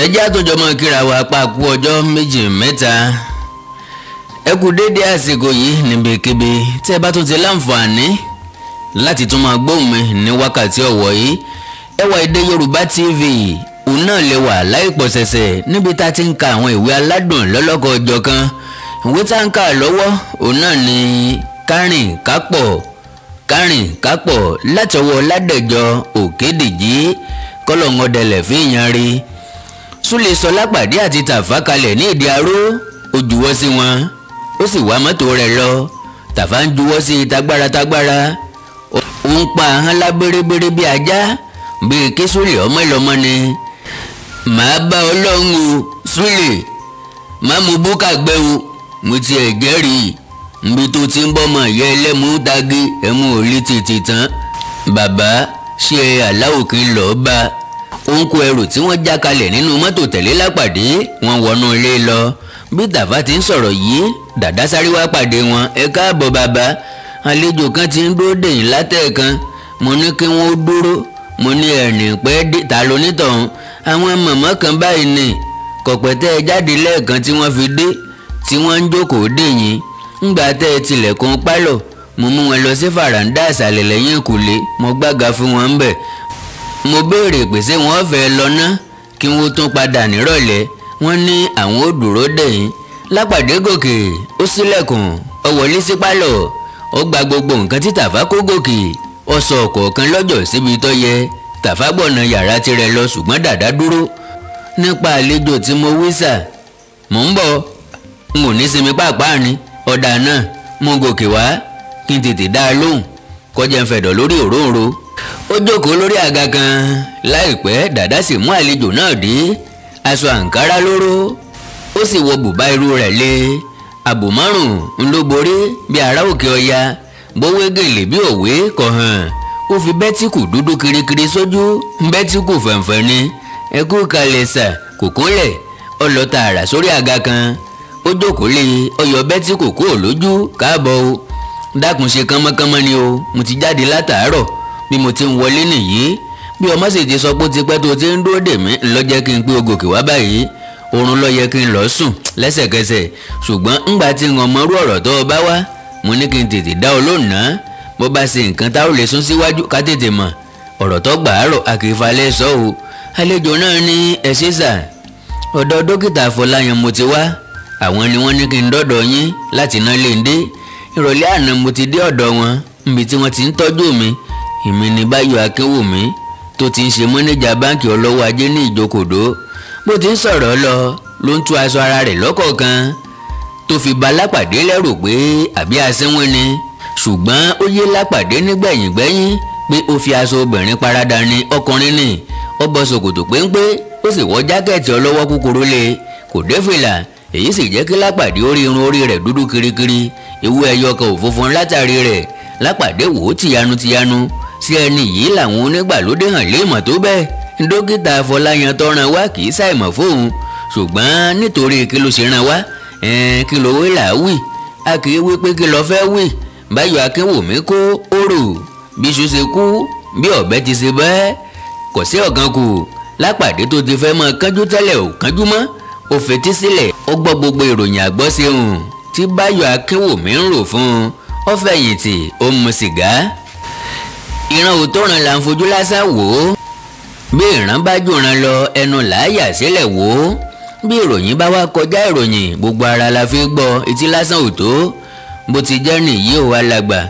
Ẹ jẹ́ àtúnjọ mọ́ kíra wa pa kú ọjọ́ méjì mẹ́ta. Ẹ kú dédé àsìkò yìí níbikíbi tí ẹ bá tún ti láǹfààní láti tún máa gbóhùn mi ní wákàtí ọ̀wọ̀ yìí. Ẹwà Èdè Yorùbá TV òun náà lè wà láìpọ̀ ṣẹ̀ṣẹ̀ níbi tá a ti ń ka àwọn ìwé aládùn lọ́lọ́kọ̀ ọjọ́ kan. Ìwé tá ń kà lọ́wọ́ òun náà ni Kárìn Kápọ̀ Kárìn Kápọ̀ látọwọ́ Ládẹ̀jọ Òkédìjí kọ́lọ́ngọdẹlẹ̀ fi yan rí. Súlè sọ Lápàdé àti Tàfá kalẹ̀ ní ìdí aró, ó juwọ́ sí wọn, ó sì wá mọ́tò rẹ̀ lọ. Tàfá ń juwọ́ sí tagbára tagbára, ó ń pa ahọ́n lábérébéré bí ajá, bíi kí Súlè ọmọ ìlọmọ ni. Màá bá Ọlọ́run o, Súlè, má mu búkà gbẹ o, mo tiẹ̀ jẹ́rìí nbi tó ti ń bọ́mọ ìyá ẹlẹ́mú tagi ẹ̀mú ò lè tètè tán. Bàbá ṣe aláwò kí n lọ́ọ́ bá. Ó ń kó ẹrù tí wọ́n já kalẹ̀ nínú mọ́tò tẹ̀lé Lápàdé, wọ́n wọnú ilé lọ. Bí Tàfá ti ń sọ̀rọ̀ yìí, Dàdá sáré wá pàdé wọn. Ẹ káàbọ̀ bàbá, àlejò kan ti ń dúró dè yín látẹ̀ẹ̀kan. Mo ní kí wọ́n dúró, mo ní ẹ̀rìn pẹ́ dé ta lonítọ̀hún. Àwọn mọ̀mọ́ kan báyìí ni kọ̀pẹ́ tẹ́ ẹ jáde lẹ́ẹ̀kan tí wọ́n fi dé, tí wọ́n ń jókòó dè yín. Ńgbà tẹ́ ẹ tilẹ̀kùn pálọ̀, mo mú wọn lọ sí fàràǹdà àṣàlẹ̀ lẹ́yìn ìkùlé, mo gbága fún wọn ńbẹ̀. Mo béèrè pé ṣé wọ́n fẹ́ lọ ná kí wọ́n tún padà nírọ̀lẹ́. Wọ́n ní àwọn ò dúró dè yín. Lápàdé gòkè, ó ṣílẹ̀kùn, ó wọlé sí pálọ̀, ó gba gbogbo nǹkan tí Tàfá kó gòkè, ó sọ ọ̀kọ̀ọ̀kan lọ́jọ́ síbi tó yẹ. Tàfá gbọ̀nà yàrá tirẹ̀ lọ, ṣùgbọ́n Dàdá dúró. Nípa àlejò tí mo wí sà, mò ń bọ̀, n ò ní sinmi pàápàá ni. Ọ̀dà náà mo gòkè wá kí n tètè dá a lóhùn kọjá ń fẹ̀dọ̀ lórí òróǹro. Ó jókòó lórí àga kan láìpẹ́. Dàdá sì mú àlejò náà dé, aṣọ àǹkárá lóró, ó sì wọ bùbá irú rẹ̀ lé. Àbùmárùn ń ló borí bí ará òkè ọya, bówé gèlè bí òwe kò hàn. Ó fi bẹ́tíkù dúdú kirikiri sójú, bẹ́tíkù fẹ̀ǹfẹ̀ ni. Ẹ kú kalẹ̀ sà, kò kúnlẹ̀, ó lọ tààrà sórí àga kan, ó jókòó lé, ó yọ bẹ́tíkù kúrò lójú. Káàbọ̀ o, dákun ṣe kánmọ́kánmọ́ ni o, mo ti jáde látàárọ̀ bí mo ti ń wọlé nìyí. Bí ọmọ sì ti sọ pé ó ti pẹ́ tó ti ń dúró dè mí ló jẹ́ kí n pé o gòkè wá báyìí. Oorun ló yẹ kí n lọ sùn lẹ́sẹ̀kẹsẹ̀, ṣùgbọ́n ńgbà tí n ọmọ rú ọ̀rọ̀ tó o bá wá, mo ní kí n tètè dá ọ lónàá. Bó bá ṣe nǹkan tá ò lè sún síwájú ká tètè mọ̀. Ọ̀rọ̀ tó gbàárọ̀ àkìfalẹ̀ sọ o. Àlejò náà ní ẹ ṣé sà, ọ̀dọ̀ dókítà Afọláyan mo ti wá, àwọn ni wọ́n ní kí n dọ́dọ̀ yín láti ná lè dé. Ìrọ̀lẹ́ àná mo ti dé ọ̀dọ̀ wọn níbi tí wọ́n ti ń tọ́jú mi. Èmi ni Báyọ̀ Akínwùmí tó ti ń ṣe mọ́nẹ́jà báǹkì ọlọ́wọ́ ajé ní Ìjókòdó. Bó ti ń sọ̀rọ̀ lọ ló ń tú aṣọ ara rẹ̀ lọ́kọ̀ọ̀kan tó fi ba Lápàdé lẹ́rù pé àbí aṣẹ́wọ́n ni. Ṣùgbọ́n ó yé Lápàdé nígbẹ̀yìngbẹ́yìn pé ó fi aṣọ obìnrin parada ni, ọkùnrin ni. Ó bọ́ ṣòkòtò péńpé, ó sì wọ jákẹ́ẹ̀tì ọlọ́wọ́ kúkúrú lé, kò dé fìlà. Èyí sì jẹ́ kí Lápàdé orí irun orí rẹ̀ dúdú kirikiri, ewu ẹyọ kan ò funfun látàrí rẹ̀. Lápàdé wò ó tìyanu tìyanu, sí ẹni yìí làwọn onígbàlódé hàn léèmọ̀ tó bẹ́ẹ̀. Dókítà Afọláyan tó rán wá kì í ṣàìmọ̀ fóun, ṣùgbọ́n nítorí kí ló ṣe rán wá, kí ló wí là wí, a kì í wí pé kí ló fẹ́ wí. Báyọ̀ Akínwùmí kó òrò bí iṣu ṣe kú bí ọ̀bẹ ti ṣe bẹ́ẹ̀, kò sí ọ̀kan kù. Lápàdé tó ti fẹ́ mọ́ kánjú tẹ́lẹ̀ ò kánjú mọ́, ó fetí sílẹ̀, ó gbọ́ gbogbo ìròyìn àgbọ́sẹ̀hùn tí Báyọ̀ Akínwùmí ń rò fún un. Ó fẹ̀yìntì, ó mu sìgá. Ìran òtóran là ń fojú lásán wò ó, bí ìran bá jòran lọ ẹnu làáyà sílẹ̀ wò ó. Bí ìròyìn bá wá kọjá ìròyìn, gbogbo ara la fi gbọ́, etí lásán ò tó. Bó ti jẹ́ nìyí ò alàgbà.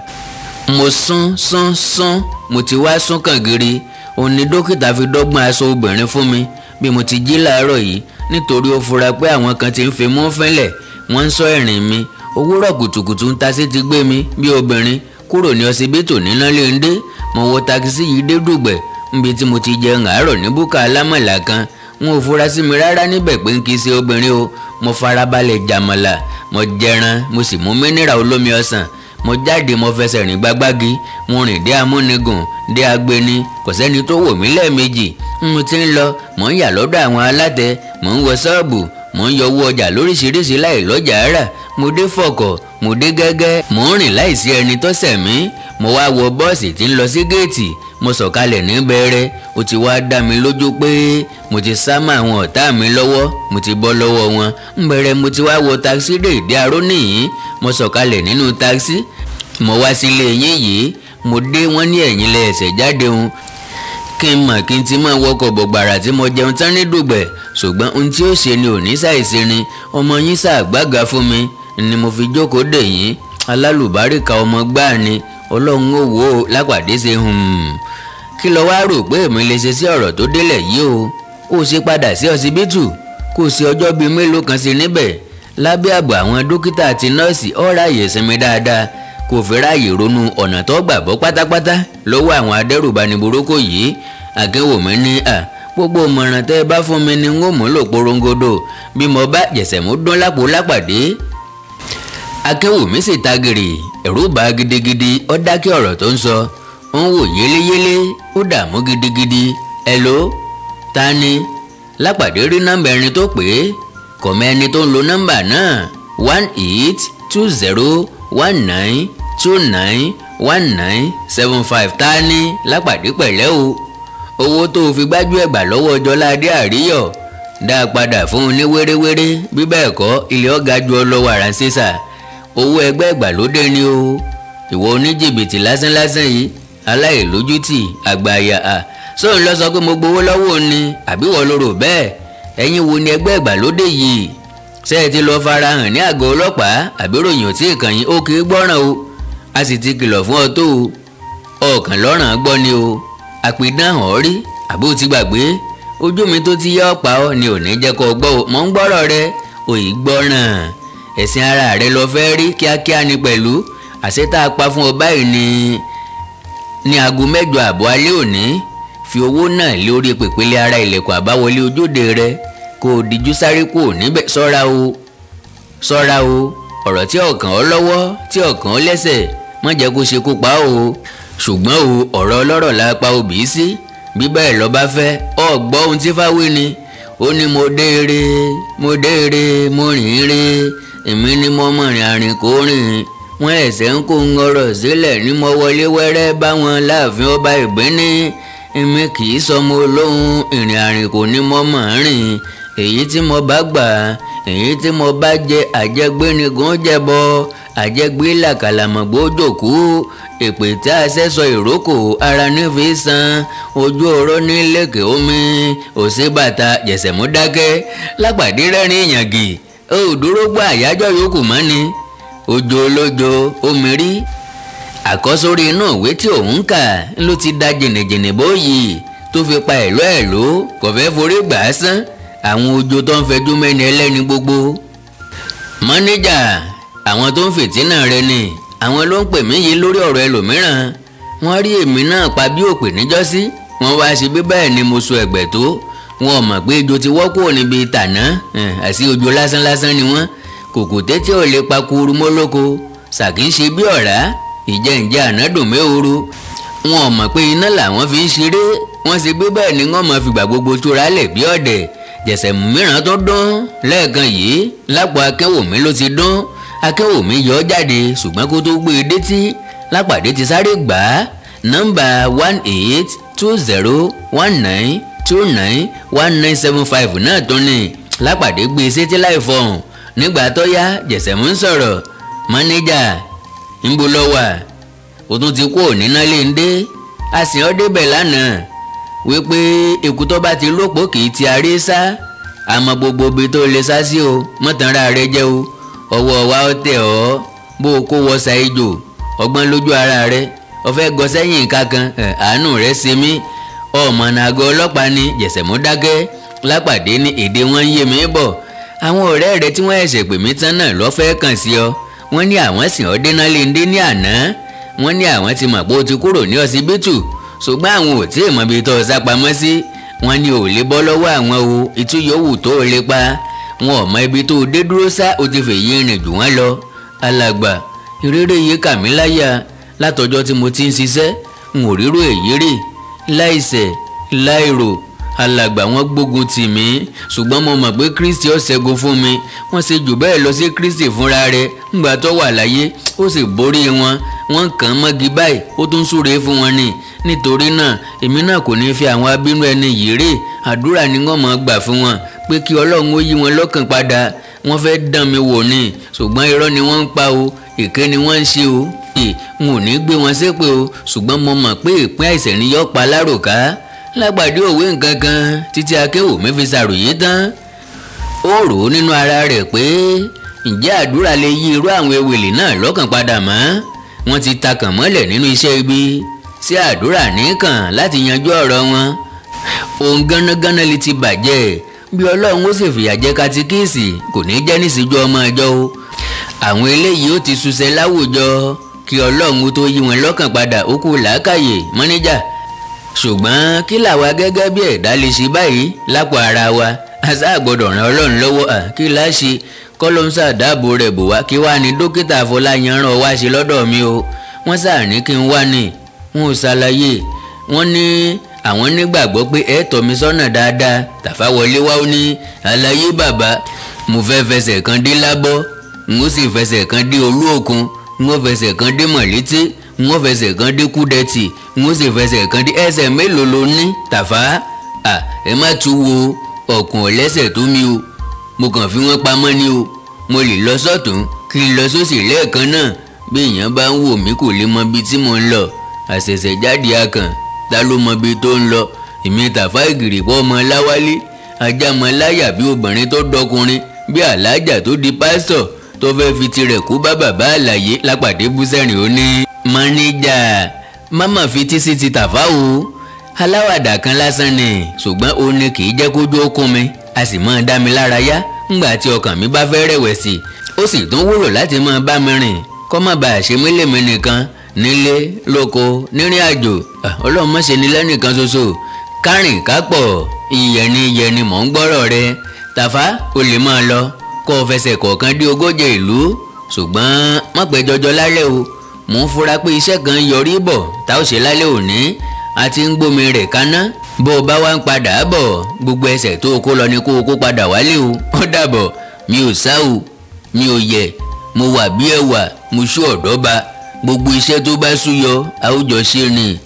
Mo sún sún sún, mo ti wá sún kàngiri. Òun ni dókítà fi dọ́gbọ́n aṣọ obìnrin fún mi bí mo ti jí láàárọ̀ yìí, nítorí ó fura pé àwọn kan ti ń fi mú fínlẹ̀, wọ́n ń sọ ìrìn mi. Òwúrọ̀ kùtùkùtù ń tasí ti gbé mi bí obìnrin kúrò ní ọsibítù níná lè ń dé. Mo wọ takisí yìí dé Dùgbẹ̀ níbi tí mo ti jẹun àárọ̀ ní búkà alámọ̀là kan. N ò fura sí mi rárá níbẹ̀ pé n kì í ṣe obìnrin o. Mo farabalẹ̀ jàmọ̀là, mo jẹran, mo sì mú mínírà olómi ọsàn. Mo jáde, mo fẹsẹ̀ rìn gbágbági, mo rìn dé amúnigùn dé agbeni, kò sẹ́ni tó wò mí lẹ́ẹ̀mejì. Mo ti ń lọ, mò ń yà lọ́dọ̀ àwọn alátẹ, mò ń wọ ṣọ́ọ̀bù, mò ń yọ owó ọjà lóríṣiríṣi láì lọ́jà rà. Mo dé fọkọ̀, mo dé gẹ́gẹ́, mò ń rìn láìsí ẹni tó ṣẹ̀ mí. Mo wá wọ bọ́ọ̀sì tí ń lọ sí géètì, Mo sọ̀kalẹ̀ ní bẹ̀rẹ̀. Ó ti wá dá mi lójú pé mo ti sá mọ́ àwọn ọ̀tá mi lọ́wọ́, mo ti bọ́ lọ́wọ́ wọn. Ń bẹ̀rẹ̀ mo ti wá wọ takisí dé ìdí aró nìyí. Mo sọ̀kalẹ̀ nínú takisí, mo wá sílé yín yìí. Mo dé wọ́n ní ẹ̀yìn lẹ ẹsẹ̀ jáde hun. Kí n mọ̀ kí n ti máa wọkọ̀ bọ̀gbàrà tí mo jẹun tán ní Dùgbẹ̀, ṣùgbọ́n ohun tí ó ṣe ni ò ní ṣàìṣe ni. Ọmọ yín ṣàgbága fún mi ni mo fi jókòó dè yín. Alálùbáríkà ọmọ gbáà ni, Ọlọ́run ó wò ó. Lápàdé ṣe kí lọ wá rò pé èmi lè ṣe sí ọ̀rọ̀ tó délẹ̀ yìí o. Ó ṣe padà sí ọsibítù, kò sí ọjọ́ bíi mélòó kan sí níbẹ̀ lábẹ́ ààbò àwọn dókítà àti nọ́ọ̀sì. Ó ráàyè sinmi dáadáa, kò fi ráàyè ronú ọ̀nà tó gbàgbọ́ pátápátá lọ́wọ́ àwọn adẹ́rùbani burúkú yìí. Akínwùmí ní à gbogbo ìmọ̀ràn tẹ́ ẹ bá fún mi ni n ó mú lò porongodo bí mo bá jẹ̀sẹ̀mú dún lápò Lápàdé. Akínwùmí sì tagìrì, ẹ̀rù bà gidigidi. Ó dákẹ́ ọ̀rọ̀ tó ń sọ, ó ń wò yéléyélé, ó dààmú gidigidi. Hello, ta ni? Lápàdé rí nọ́mbà ẹni tó pè é, kò mọ ẹni tó ń lo nọ́mbà náà. 182019291975. Ta ni? Lápàdé pẹ̀lẹ́ o, owó tó o fi gbájú ẹ̀gbà lọ́wọ́ Jọládé Àríyọ̀ dá a padà fún un ní wéréwéré, bí bẹ́ẹ̀ kọ́ ilé ọ̀gá ju ọ lọ́wọ́ àránṣẹ́sà. Owó ẹgbẹ́ ìgbàlódé ni o, ìwọ oníjìbìtì lásánlásán yìí, aláìlójútì àgbàyà. À sóun lọ sọ pé mo gbowó lọ́wọ́ ni àbí wọ́n ló rò bẹ́ẹ̀? Ẹ̀yin wo ni ẹgbẹ́ ìgbàlódé yìí? Ṣé ẹ ti lọ farahàn ní àgọ́ ọlọ́pàá àbí ròyìn ò tí ì kàn yín? Ó kì í gbọ́ràn o, a sì ti kìlọ̀ fún ọ tó o, ọkàn lọ́ràn gbọ́ ni o. Àpèdán hàn rí àbó ti gbàgbé? Ojú mi tó ti yá ọ̀pá ọ ni ò ní jẹ́ kó gbọ́ o. Mọ̀ ń gbọ́rọ̀ rẹ, òyì gbọ́ràn. Ẹ̀sìn ara rẹ lọ fẹ́ rí kíákíá ni pẹ̀lú àṣẹ tá a pa fún ọ báyìí ni ní aago 8 àbọ̀ alẹ́ òní. Fi owó náà lórí pèpele ara ilẹ̀kùn àbáwọlé ojúde rẹ, kó o dijú sáré kúrò níbẹ̀. Ṣọ́ra o, ṣọ́ra o, ọ̀rọ̀ tí ọ̀kàn ọ lọ́wọ́ tí ọ̀kàn ọ lẹ́sẹ̀ má jẹ́ kó ṣe kó pa o. Ṣùgbọ́n o, ọ̀rọ̀ ọlọ́rọ̀ la pa obì sí. Bí bẹ́ẹ̀ lọ bá fẹ́ ọ gbọ́ ohun tí fáwé ni. Ó ní mo déere, mo déere, mo rìn re, èmi ni mo mọ̀rìn àrìn kò rìn. Wọ́n ẹ̀sẹ̀ ń kó ń ọ̀rọ̀ sílẹ̀ ní mo wọlé wẹ́rẹ́ bá wọn láàfin ọba Ìgbín ní. Èmi kì í sọmọ olóhùn, ìrìn àrìn kò ní mo mọ̀ rìn. Èyí tí mo bá gbà, èyí tí mo bá jẹ, àjẹgbé ni gún jẹbọ, àjẹgbé làkàlàmọ̀gbó jòkó. Èpè tí a ṣẹ́sọ ìrókò ara ní fi san, ojú ọ̀rọ̀ ní lẹ́kẹ̀ omi, òsínbàtà jẹ̀sẹ̀mú dákẹ́. Lápàdé rẹ́rìn ìyàngì, ó dúró gbọ́ àyájọ́ yòókù mọ́ ni. Ojo olójo omi rí. Àkọ́sórí inú ìwé tí òun kà ló ti da jìnnìjìnnì bóyìí tó fi pa ẹ̀lú ẹ̀lú, kò fẹ́ forí gbà á sán. Àwọn ojo tó ń fẹjú mẹ́ni ẹlẹ́ni gbogbo. Mọ́níjà àwọn tó ń fìtínà rẹ ni, àwọn ló ń pè mí yìí lórí ọ̀rọ̀ ẹlòmíràn. Wọ́n rí èmi náà pa bí òpè níjọ́sí, wọ́n wá ṣe bí bẹ́ẹ̀ ni mo so ẹ̀gbẹ́ tó. Wọn ò mọ̀ pé ejò ti wọ́ kúrò níbi tàná, àti ojo lásánlásán ni wọ́n. Kòkòté tí ò lè pa kúrú mọ́ lóko, ṣàkí ń ṣe bí ọ̀rá, ìjẹ́ǹjẹ́ ànádùn méhoro. Wọn ò mọ̀ pé iná làwọn fi ń ṣeré, wọ́n ṣe bí bẹ́ẹ̀ ni wọ́n mọ̀ fìgbà gbogbo túra lẹ̀ bí ọ̀dẹ̀. Jẹ̀sẹ̀mú mìíràn tó dún lẹ́ẹ̀kan yìí, lápò Akínwùmí ló ti dún. Akínwùmí yọ jáde, ṣùgbọ́n kó tó gbé e détí, Lápàdé ti sáré gbà á. Nọ́mbà 182019291975 náà tún ni Lápàdé gbé e sétí láì fọhùn. Nígbà tó yá, Jẹ̀sẹ̀mú ń sọ̀rọ̀. Mọ́níjà, ńbo lọ wà? O tún ti kú òní náà lè ń dé. A sì ọ́ débẹ̀ lánàá wípé èkú tó bá ti lópò kì í ti aré sá. Àmọ́ gbogbo ibi tó lè sá sí o, mọ́tànra rẹ jẹ́ o. Ọwọ́ wa ó tẹ̀ ọ́ bó o kó wọ ṣàìjò, ọgbọ́n lójú ara rẹ, o fẹ́ gọ sẹ́yìn nǹkan kan, àánú rẹ ṣe mí. Ọmọ nàgọ́ ọlọ́pàá ni. Jẹ̀sẹ̀mú dákẹ́. Lápàdé ní èdè wọn ń yé mi bọ̀. Àwọn ọ̀rẹ́ rẹ tí wọ́n ẹ̀ṣẹ̀ pè mí tán náà lọ́ fẹ́ kàn sí ọ. Wọ́n ní àwọn sìn ọ́ déná lè ń dé ní àná. Wọ́n ní àwọn ti mọ̀ pé o ti kúrò ní ọsibítù, ṣùgbọ́n àwọn ò tí ì mọ ibi tó o sá pamọ́ sí. Wọ́n ní ò lè bọ́ lọ́wọ́ àwọn o, ìtú yòówù tó o lè pa. Wọn ò mọ ibi tó o dé dúró sá, o ti fèyí rìn jù wọ́n lọ. Alàgbà, ìrírí yìí kà mí láyà. Látọjọ́ tí mo ti ń ṣiṣẹ́, n ò rírò èyí rí. Láìṣẹ̀ láìrò, Alàgbà wọn gbógun tì mí, ṣùgbọ́n mo mọ̀ pé Kristi ó ṣẹ́gun fún mi. Wọ́n ṣe jù bẹ́ẹ̀ lọ sí Kristi fúnra rẹ̀ ńgbà tó wà láyé, ó sì borí wọn. Wọ́n kàn án mọ́gi báyìí, ó tún súre fún wọn ni. Nítorí náà èmi náà kò ní fi àwọn abínú ẹni yìí rè. Àdúrà ni wọ́n máa gbà fún wọn pé kí Ọlọ́run ó yí wọn lọ́kàn padà. Wọ́n fẹ́ dán mi wò ni, ṣùgbọ́n irọ́ ni wọ́n ń pa o, èké ni wọ́n ń ṣe o. N ò ní gbé wọn ṣépè o, ṣùgbọ́n mo mọ̀ pé ìpín àìsàn ni yóò pa láròká. Lágbàdé òwe nǹkan kan títí Akéwùmí fi ṣàròyé tán. Ó rò ó nínú ara rẹ̀ pé ǹjẹ́ àdúrà lè yí irú àwọn ewèlè náà lọ́kàn padà mọ́? Wọ́n ti takàn mọ́lẹ̀ nínú iṣẹ́ ibi. Sí àdúrà nìkan láti yanjú ọ̀rọ̀ wọn. Òun gánágáná lè ti bàjẹ́. Bí Ọlọ́run ó sì fìyà jẹ katikíìsì, kò ní jẹ́ níṣìjú ọmọ ìjọ o. Àwọn eléyìí ó ti ṣuṣẹ́ láwùjọ kí Ọlọ́run tó yí wọn lọ́kàn padà. Ó kú làákàyè mọ́níjà. Ṣùgbọ́n kí làwa gẹ́gẹ́ bí ẹ̀dá lè ṣe báyìí lápò ara wa? Àṣà gbọ́dọ̀ ràn Ọlọ́run lọ́wọ́. Kí láá ṣe? Kọ́lọ́mùsà dáàbò rẹ̀ bò wá. Kí wá ní dókítà Afọláyan rán wá ṣe lọ́dọ̀ mi o? Wọ́n sáà ní kí n wá ní. Wọn ò ṣàlàyé. Wọ́n ní àwọn nígbàgbọ́ pé ẹ tọ́ mi sọ́nà dáadáa. Tàfá wọlé wá ó ní àlàyé bàbá, mo fẹ́ fẹsẹ̀ kan dé lábọ́, n ó sì fẹsẹ̀ kan dé olú òkun, n ó fẹsẹ̀ kan dé mọ̀lété, n ó fẹsẹ̀ kan dé kúdẹ̀tì, n ó sì fẹsẹ̀ kan dé. Ẹsẹ̀ mélòó lo ní Tàfá? Ẹ má tu wo ọ̀kùn ọ̀lẹ́sẹ̀ tó mi o, mo kàn fi wọ́n pamọ́ ni o. Mo lè lọ sọ́tún kí n lọ sósì lẹ́ẹ̀kan náà. Bí èèyàn bá ń wò mí kò lè mọ ibi tí mo ń lọ. Àṣẹ̀ṣẹ̀ jáde akàn, ta ló mọ ibi tó ń lọ? Èmi Tàfá Ìgìrìpọ̀ ọmọ Láwálé, ajá mọ láyà bí obìnrin tó dọkùnrin, bí alájà tó di pásítọ̀ tó fẹ́ fi tirẹ̀ kú bá bàbá àlàyé. Lápàdé bú sẹ́rìn ó ní mọ́níjà, máma fi tí sí ti Tàfá o. Aláwàdà kan lásán ni, ṣùgbọ́n ó ní kì í jẹ́ kójú ó kún mi, a sì máa dá mi lára yá ńgbà tí ọkàn mi bá fẹ́ rẹ̀wẹ̀sì. Ó sì tún wúlò láti máa bá mi rìn kó má bàa ṣe mí lèmi nìkan nílé lóko nírìn àjò. Ọlọ́run má ṣe ni lẹ́nìkan ṣoṣo. Kárìn kápọ̀ ìyẹni ìyẹni mò ń gbọ́rọ̀ rẹ. Tàfá o lè máa lọ kó o fẹsẹ̀ kọ̀ọ̀kan dé ogóje ìlú, ṣùgbọ́n má pẹ́ jọjọ lálẹ́ o. Mò ń fura pé iṣẹ́ kan yọrí bọ̀ tá ó ṣe lálẹ́ òní. A ti ń gbómi rẹ̀ kaná. Bó o bá wá ń padà bọ̀, gbogbo ẹsẹ̀ tó o kó lọ ni kó o kó padà wálé o. Ó dàbọ̀, mi ò sá o, mi ò yẹ̀, mo wà bí ẹwà, mo ṣú ọ̀dọ́ ba. Gbogbo iṣẹ́ tó bá súyọ àwùjọ ṣe ni.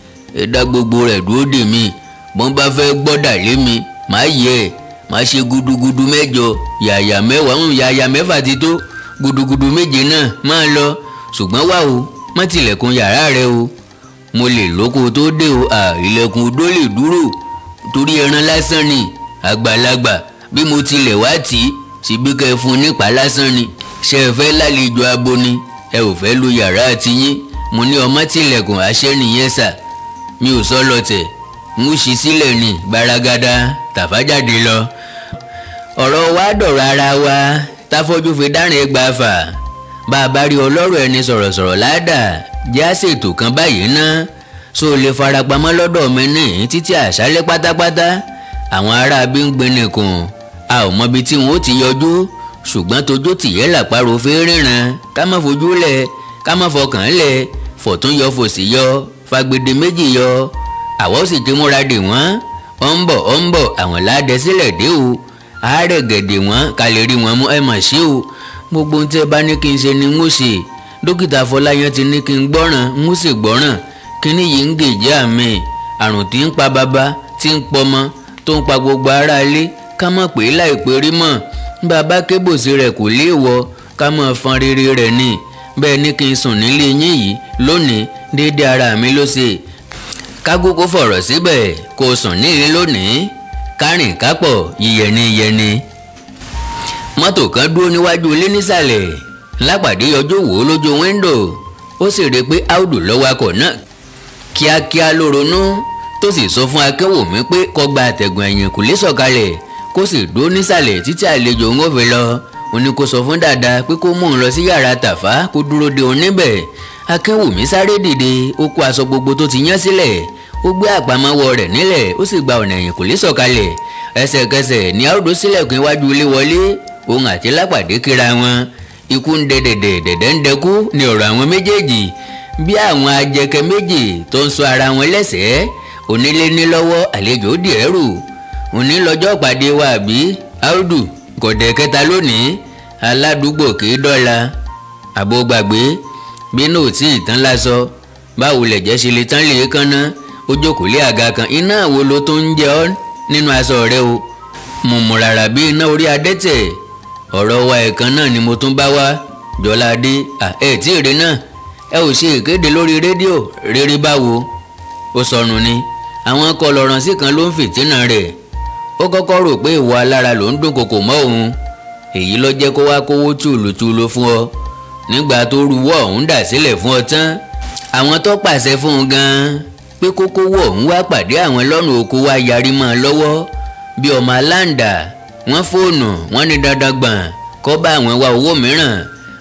Ẹ dá gbogbo rẹ̀ dúró dè mí. Bọ́n bá fẹ́ gbọ́dà lé mi, màá yẹ ẹ̀, màá ṣe gudugudu mẹ́jọ, yàyà mẹ́wàá, yàyà mẹ́fà ti tó, gudugudu méje náà máa lọ. Ṣùgbọ́n wá o, má tilẹ̀kùn yàrá rẹ o. Mo lè lóko tó dé o. Ilẹ̀kùn odó lè dúró torí ẹran lásán ni. Àgbàlagbà bí mo tilẹ̀ wá tì í, síbí kẹ́ ẹ fún nípa lásán ni. Ṣé ẹ fẹ́ lálejò abo ni? Ẹ ò fẹ́ lu yàrá àti yín. Mo ní ọmọ tilẹ̀kùn àṣẹ nìyẹn sà. Mi ò sọ lọtẹ̀, ń ṣí sílẹ̀ ní gbaragada. Tàfá jáde lọ. Ọ̀rọ̀ wa dọ̀rọ̀ ara wa. Táfọ́jú fi dárìn ẹgbàá fà. Bá a bá rí ọlọ́rọ̀ ẹni sọ̀rọ̀sọ̀rọ̀ ládàá, jẹ́ àṣètò kan báyìí ná. So lè farapamọ́ lọ́dọ̀ mi ní títí àṣálẹ́ pátápátá. Àwọn ará bí ń gbinnikùn, a ò mọbi tí wọn ó ti yọjú, ṣùgbọ́n tójú tìyẹ́ làpárò fi ríran. Ká má fojú lẹ̀, ká má fọkàn lẹ̀, fọ̀tún yọ fòsì yọ, fagbede méjì yọ. Àwa ó sì ti múra dè wọ́n. Ó ń bọ̀, ó ń bọ̀, àwọn ládẹ sílẹ̀ dé o. Àárẹ̀ gẹ̀dẹ̀ wọ́n ká lè rí wọn mú. Ẹ mà ṣe o. Gbogbo ohun tí ẹ bá ní kí n ṣe ni n ó ṣe. Dókítà Afọláyan ti ní kí n gbọ́ràn, n ó sì gbọ́ràn. Kíní yìí ń gèjì àmì àrùn tí ń pa bàbá, tí ń pọmọ, tó ń pa gbogbo ará ilé. Ká mọ̀ pé láìpẹ́ rí mọ̀. Bàbá kébòsí rẹ̀ kò léèwọ̀, ká mọ̀ fọn rere rẹ̀ ni. Bẹ́ẹ̀ ni kí n sùn nílé yín yìí lónìí, déédéé ara mi ló ṣe. Kágógó fọ̀rọ̀ síbẹ̀, kó sùn nílé lónìí. Kárìn kápọ̀ yíyẹni yẹni. Mọ́tò kan dúró níwájú ilé nísàlẹ̀. Lápàdé yọjú wò ó lójú wíńdò, ó sì rí i pé áùdù ló wakọ̀ náà. Kíákíá ló ronú tó sì sọ fún Akéwùmí pé kó gba àtẹ̀gùn ẹ̀yìn kò lè sọ̀kalẹ̀, kó sì dúró nísàlẹ̀ títí àlejò ń fi lọ. Ó ní kó sọ fún Dàda pé kó mú un lọ sí yàrá Tàfá kó dúró de òun níbẹ̀. Akéwùmí sáré dìde, ó kó aṣọ gbogbo tó ti yán sílẹ̀, ó gbé àpamọ́wọ́ rẹ̀ nílẹ̀, ó sì gba ọ̀nà ẹ̀yìn kò lè sọ̀kalẹ̀. Ẹsẹ̀kẹsẹ̀ ni áùdù sílẹ̀kùn iwájú ilé wọlé. Òun àti Lápàdé kíra wọn. Ikú ń dẹ dẹ̀dẹ̀, dẹ̀dẹ̀ ń dẹkú ni ọ̀rọ̀ àwọn méjèèjì. Bí àwọn ajẹkẹ méjì tó ń sọ ara wọn lẹ́sẹ̀ẹ́, onílé ní lọ́wọ́, àlejò dì ẹrù. Òní lọ́jọ́ pàdé wa àbí Audu kọ̀dẹ̀ kẹta lónìí aládùúgbò kì í dọ́la àbò gbàgbé bínú ò tí ì tán lásọ báwo lẹ̀jẹ̀ ṣe lè tán lè kánná ó jókòó lé àga kan iná wo ló tó ń jẹ ọ́ nínú aṣọ rẹ o mùmùràrà bí iná orí adẹ́tẹ̀ ọ̀rọ̀ wa ẹ̀kan náà ni mo tún bá wá Jọládé ẹ tí ì rí náà ẹ ò ṣe ìkéde lórí rédíò rírí báwo ó sọnù ni àwọn kọlọ̀ràn sí kan ló ń fìtínà rẹ̀ ó kọ́kọ́ rò pé ìwọ alára ló ń dúnkokò mọ́ òun èyí ló jẹ́ kó wá kówó tùlùtùlù fún ọ nígbà tó ruwọ́ ọ̀hún dà sílẹ̀ fún ọ tán àwọn tó pàṣẹ fún un gan-an pé kókówó ọ̀hún wá pàdé àwọn lọ́nà oko wá yarí mọ́ ọ lọ́wọ́ bí ọmọ aláǹdà wọ́n fóònù wọ́n ní dandan gbọ̀n kó bá àwọn wá owó mìíràn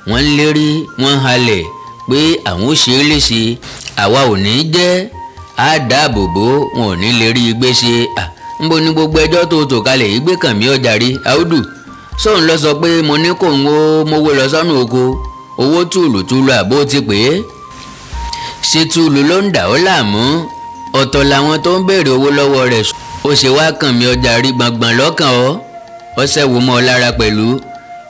wọ́n ń lérí wọ́n ń halẹ̀ pé àwọn ò ṣe é léṣe àwa ò ní jẹ́ á dáàbò bò wọn ò ní lè rí igbé ṣe ńbo ní gbogbo ẹjọ́ tó tò kalẹ̀ yìí gbé kàn mí ọjà rí Audu sóun lọ sọ pé mo ní kò ń wo mowó lọ sọ́nù oko owó tùlùtùlù àbó ti pè é ṣe tùlù ló ń dà ó láàmú ọ̀tọ̀ làwọn tó ń béèrè owó lọ́wọ́ rẹ̀ ó ṣe wá kàn mí ọjà rí gbọ̀ngbọ̀n lọ́kàn ọ́ ọ̀sẹ̀ wò mọ́ ọ lára pẹ̀lú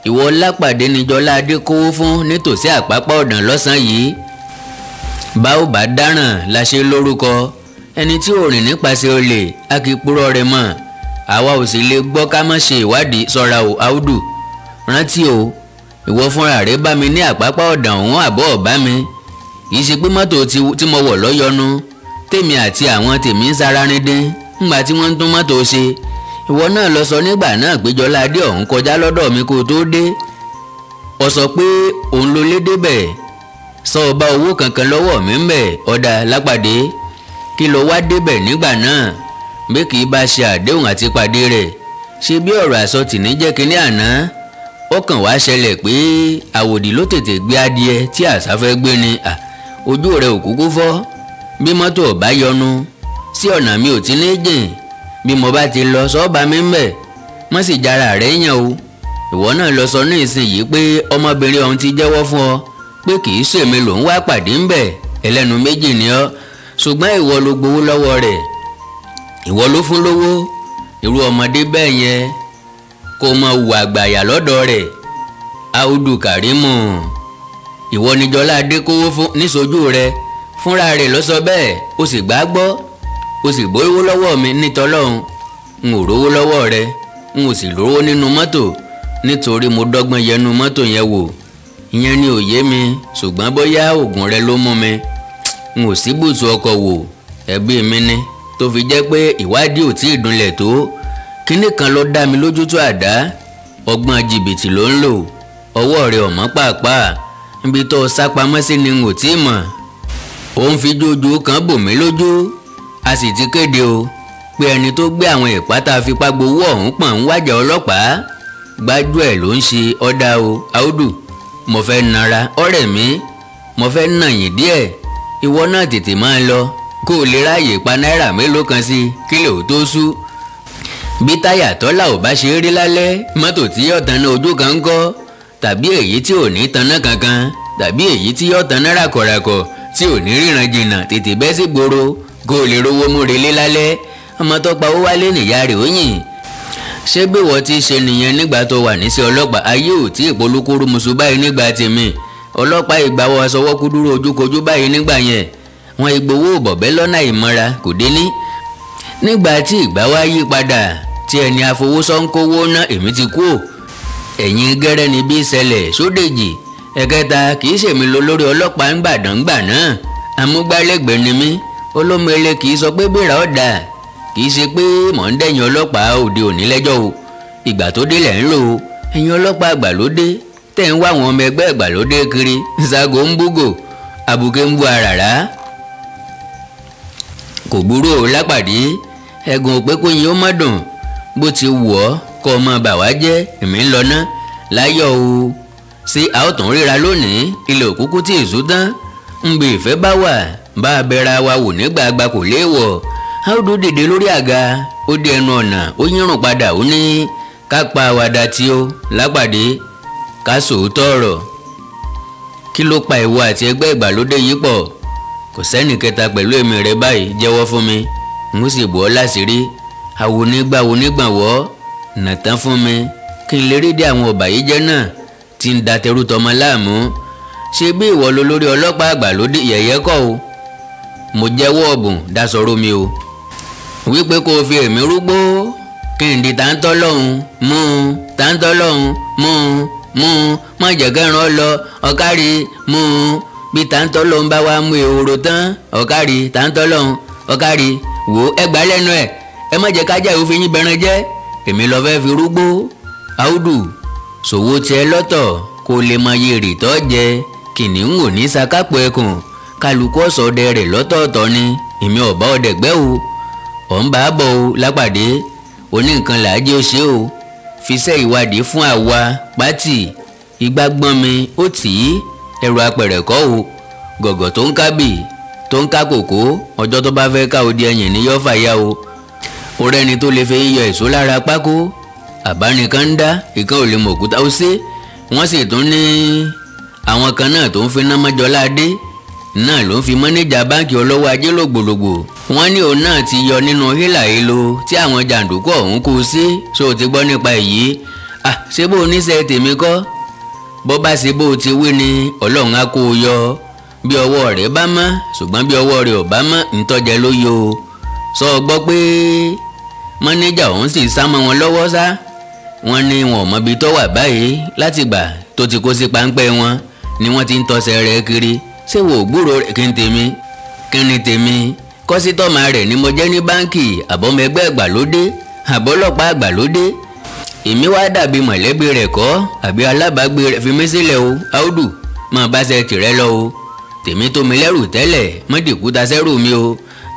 ìwọ lápàdé ní Jọládé kówó fún nítòsí àpápá ọ̀dàn lọ́sàn-án yìí bá ò bá dáràn la ṣe lórúkọ ẹni tí ò rìn nípasẹ̀ olè a kì í purọ́ rẹ̀ mọ́ àwa ò sì lè gbọ́ ká má ṣe ìwádìí sọ́ra o Audu rántí o ìwọ fúnra rẹ bá mi ní àpápá ọ̀dàn òun àbọ̀ ọ̀bá mi kì í ṣe pé mọ́tò tí mo wọ̀ lọ́yọnu tèmi àti àwọn tèmi ń sara rin dín ńgbà tí wọ́n ń tún mọ́tò ṣe ìwọ náà lọ sọ nígbà náà pé Jọládé ọ̀hún kọjá lọ́dọ̀ mi kó o tó dé ó sọ pé òun ló lé débẹ̀ sọ ọba owó kankan lọ́wọ́ mi ń bẹ̀ ọ̀dà lápàdé kí ló wá débẹ̀ nígbà náà bí kì í bá ṣe àdéhùn àti pàdé rẹ̀ ṣe bí ọ̀rọ̀ àsọtì ní jẹ́ kínní àná ó kàn wá ṣẹlẹ̀ pé àwòdì ló tètè gbé adìẹ tí àṣà fẹ́ gbé ni ojú rẹ̀ ò kúkú fọ́ bí mọ́tò ò bá yọnu sí ọ̀nà mi ò ti ní jìn bí mo bá ti lọ sọ́ọ́bà mi ń bẹ̀ mọ́ sì jára rẹ̀ yàn o ìwọ náà lọ sọ ní ìsinyìí pé ọmọbìnrin ọ̀hún ti jẹ́wọ́ fún ọ pé kì í ṣèmi lòún wá pàdé ń bẹ̀ ẹlẹ́nu méjì ni ọ́ ṣùgbọ́n ìwọ ló gbowó lọ́wọ́ rẹ̀ ìwọ ló fún lówó irú ọmọdé bẹ́ẹ̀ yẹn kó mọ hùwà àgbàyà lọ́dọ̀ rẹ̀ Audu Karimu ìwọ ni Jọládé kówó fún níṣojú rẹ̀ fúnra rẹ̀ ló sọ bẹ́ẹ̀ o sì gbà gbọ́ o sì bówó lọ́wọ́ mi nítọ́lọ́hún n ò rówó lọ́wọ́ rẹ̀ n ò sì lówó nínú mọ́tò nítorí mo dọ́gbọ́n yẹnu mọ́tò yẹn wò ìyẹn ni ò yé mi ṣùgbọ́n bóyá oògùn rẹ ló mú mi n ò sí bùtù ọkọ̀ wò ẹ̀bí mi ni tó fi jẹ́ pé ìwádìí ò tí ì dúnlẹ̀ tó kínní kan ló dá mi lójú tó àdá ọgbọ́n jìbìtì ló ń lò ọwọ́ rẹ̀ ọ̀mọ́ pàápàá níbi tó sá pamọ́ sí ni n ò tí ì mọ̀ ó ń fi jójú kan bò mí lójú a sì ti kéde o pé ẹni tó gbé àwọn ìpátá fipá gbowó ọ̀hún pọ̀n ń wájà ọlọ́pàá gbájú ẹ̀ ló ń ṣe ọ̀dà o Audu mo fẹ́ nara ọ̀rẹ́ mi mo fẹ́ nàyìn díẹ̀ ìwọ náà tètè máa lọ kó o lè ráàyè pa náírà mélòó kan sí kí lè ó tó sú bí táyà tọ́lá ò bá ṣe rí lálẹ́ mọ́tò tí yóò tanná ojú kan ń kọ́ tàbí èyí tí ò ní tanná kankan tàbí èyí tí yóò tanná ràkọ̀ràkọ̀ tí ò ní ríran jìnnà tètè bẹ́ sí gbòòrò kó o lè rówó múre lé lálẹ́ ọmọ tó pa owó wálé nìyá rẹ̀ ó yìn ṣé bí wọ́n ti ṣe nìyẹn nígbà tó wà níṣẹ́ ọlọ́pàá ayé ò tí ìpolúkúrú musu báyìí nígbà tèmi ọlọ́pàá ìgbàwọ̀ aṣọwọ́kúdúró ojúkojú báyìí nígbà yẹn wọn ìgbowó bọ̀bẹ́ lọ́nà ìmọ̀ra kò dé ní. nígbà tí ìgbà wá yí padà tí ẹni àfowósọ́ńkówó ná èmi ti kú ò ẹ̀yìn gẹ́rẹ́ ni bí ìṣẹ̀lẹ̀ sódèjì ẹ̀kẹta kì í ṣèmi lọ lórí ọlọ́pàá ńgbàdàn ńgbà náà amúgbálẹ́gbẹ̀ẹ́ ni mí olómele kì í sọ pé bèrè ọ̀dà kì í ṣe pé mò ń dẹ̀yìn ọlọ́pàá òde òní lẹ́jọ́ o ìgbà tó délẹ̀ ń lò ó ẹ̀yìn ọlọ́pàá àgbàlódé tẹ̀ ń wá àwọn ọmọ ẹgbẹ́ àgbàlódé kiri ṣaago ń búgò àbùké ń bu àràrá kò burú o lápàdé ẹ̀gùn òpé kó yin ó mọ́ dùn bó ti wù ọ́ kọ́ ọmọ bàwá jẹ́ èmi ń lọ ná láyọ̀ o ṣé a ó tún ríra lónìí ilẹ̀ òkúkú tí èso tán ń bẹ ìfẹ́ bá wà bá a bẹ̀rẹ̀ wa wò nígbàgbà kò léèwọ̀ Audu dìde lórí àga ó dé ẹnu ọ̀nà ó yírùn padà ó ní ká pa àwàdà tí ó lápàdé ká sòótọ́ ọ̀rọ̀ kí ló pa ìwọ àti ẹgbẹ́ ìgbàlódé yìí pọ̀ kò sẹ́nì kẹta pẹ̀lú èmi rẹ báyìí jẹ́wọ́ fún mi n ó sì bọ́ ọ láṣìírí Àwònígbà onígbàwọ́ nàtán fún mi kí n lè rí dé àwọn ọ̀bàyéjẹ́ náà tí ń da tẹrú tọmọ láàmú. Ṣé bí ìwọ lo lórí ọlọ́pàá àgbà lóde yẹ̀yẹ́ kọ́ o, mo jẹ́wọ́ ọ̀bùn dasọ̀rọ̀ mi o, wípé kó o fi èmi rúgbó kí n di táńtọ́ lọ́hùn mú un, táńtọ́ lọ́hùn mú un, mú un, má jẹ́ kẹ́ran lọ ọ̀kárí mú un, bí táńtọ́ lọ́hùn bá wá mú ehoro tán ọ̀kárí táńtọ́ lọ́hùn ọ̀kárí wò ó ẹgbàá lẹ́nu ẹ̀, ẹ má jẹ́ kájà òfin yín bẹran jẹ́, èmi lọ fẹ́ fi rúgbó. Áúdù ṣòwò tiẹ̀ lọ́tọ̀ kó lè mọ iye èrè tó jẹ, kìnìún ò ní sakápò ẹkùn, kálukú ọ̀sọ̀dẹ rẹ̀ lọ́tọ̀ọ̀tọ̀ ni, èmi ọ̀bá ọdẹ gbẹ́ o, ọ̀ ń bá a bọ̀ o lápàdé, oní nǹkan làájẹ́ ó ṣe o, fiṣẹ́ ìwádìí fún àwa pátì, igbá gbọ́n mi ó tì í, ẹrù apẹ̀rẹ̀ kọ́ o, gọ̀gọ̀ tó ń kábì tó ń ká kòkó, ọjọ́ tó bá fẹ́ ká odi ẹyìn ní yọ́ fàya o, ọ̀rẹ́ ni tó lè fi yọ èso lára pákó, àbánikan ń dá ìkan ò lè mọ̀ òkúta ó ṣe, wọ́n sì tún ní àwọn kan náà tó ń fi námọ́jọ́lá dé náà ló ń fi mọ́nẹ́jà báńkì ọlọ́wọ́ ajé lògbòlògbò, wọ́n ní òun náà ti yọ nínú hílà hílo tí àwọn jàǹdùkú ọ̀hún kú sí. Ṣó o ti gbọ́ nípa èyí? À ṣé bó o níṣẹ́ tèmi kọ́, bó bá ṣe bó o ti wí ni ọlọ́run á kó o yọ, bí ọwọ́ rẹ̀ bá mọ́, ṣùgbọ́n bí ọwọ́ rẹ̀ ò bá mọ́ ntọ́jẹ ló yọ o. Sọ gbọ́ pé mọ́nẹ́jà ọ̀hún sì sá mọ́ wọn lọ́wọ́ sá, wọ́n ní wọn ò mọbi tó wà báyìí látìgbà tó ti kó sí páńpẹ́ wọn ni wọ́n ti ń tọsẹ̀ rẹ̀ kiri. Ṣé wo gbúrò rẹ̀? Kí n tèmi, kí ni tèmi, kọ́sítọ́mà rẹ̀ ni mo jẹ́ ní báńkì, àbọ̀mọ ẹgbẹ́ àgbàlódé, àbọ̀lọ́pàá àgbàlódé, èmi wá dàbí mọ̀lẹ́bí rẹ̀ kọ́ àbí alábàágbé rẹ̀, fi mí sílẹ̀ o Áúdù, máa bá ṣe tìrẹ lọ o, tèmi tó mi lẹ́rù tẹ́lẹ̀ mọ́dìkúta sẹ́rù mi o,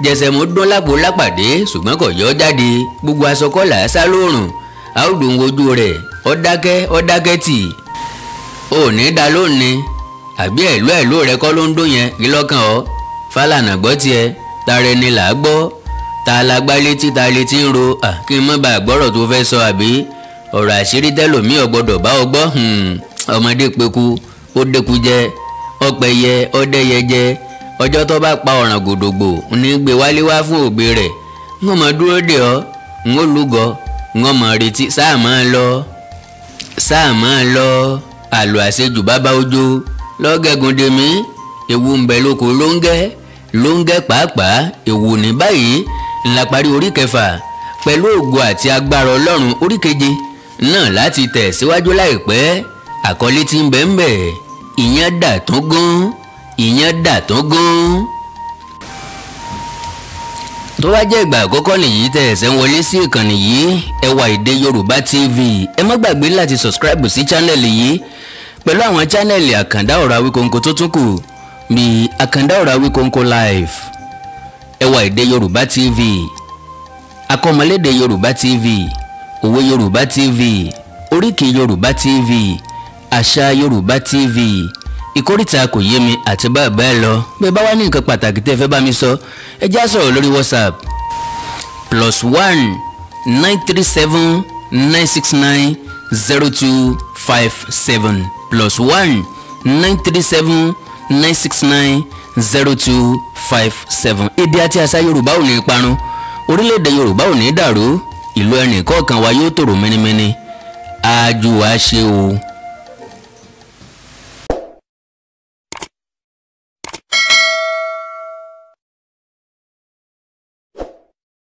jẹsẹ̀ mo dún lápò lápàdé ṣùgbọ́n kò yọ jáde, gbogbo aṣọ kọ́là sá lóòrùn. Áúdù ń wojú rẹ̀, ó dákẹ́ ó dákẹ́ tì, ò ní da lónìí àbí ẹ̀lú ẹ̀lú rẹ kọ́ ló ń dún yẹn, kí lọ́kàn ọ́ Fálànà gbọ́ tiẹ̀, tara ẹni là á gbọ́, ta la gbá létí ta létí ń ro, kí n má bàa gbọ́rọ̀ tó fẹ́ sọ àbí ọ̀rọ̀ àṣírí tẹ́lòmíì ò gbọ́dọ̀ bá ọ gbọ́. Ọmọdé peku ó dẹ́ku jẹ, ọpẹyẹ ọdẹyẹ jẹ, ọjọ́ tó bá pa ọ̀ràn gòdògbò ní gbé wálé wá fún ògbé rẹ̀, ń mọ̀ dúró dè ọ́, ń ó lúgọ, ń mọ̀ retí, sáà máa lọ, sáà máa lọ, àlọ́ àṣejù bàbá ojo lọ́gẹ̀gùn dèmí, ewu ń bẹ lóko lóńgẹ́ lóńgẹ́ pàápàá, ewu ní báyìí ńlá parí orí kẹfà pẹ̀lú ògo àti agbára Ọlọ́run. Orí keje náà láti tẹ̀ síwájú láìpẹ́. Àkọlé tí ń bẹ ń bẹ, ìyẹn dà tó gún, ìyẹn dà tó gún. Tó bá jẹ́ ìgbà àkọ́kọ́ nìyí tẹ́ ẹ̀sẹ̀ ń wọlé sí ìkànnì yìí, Ẹwà Èdè Yorùbá TV, ẹ má gbàgbé láti subscribe sí channel yìí pẹ̀lú àwọn channel Àkàndá Ọ̀rọ̀ Awíkonko tó tún kù bíi Àkàndá Ọ̀rọ̀ Awíkonko Live, Ẹwà Èdè Yorùbá TV, Akọ́mọlédè Yorùbá TV, Òwe Yorùbá TV, Oríkì Yorùbá TV, Àṣà Yorùbá TV, Ìkórìtà Kò Yé Mi àti bẹ́ẹ̀ bẹ́ẹ̀ lọ. Bí ẹ bá wá ní nǹkan pàtàkì tẹ́ ẹ fẹ́ bá mi sọ, ẹ já sọ̀rọ̀ lórí WhatsApp +1 937 969 0257, +1 937 969 0257. Èdè àti àṣà Yorùbá ò ní parun, orílẹ̀-èdè Yorùbá ò ní dàrú, ìlú ẹnì kọ̀ọ̀kan wa yóò tòrò mẹ́nimẹ́ni. Àjù wa ṣe o.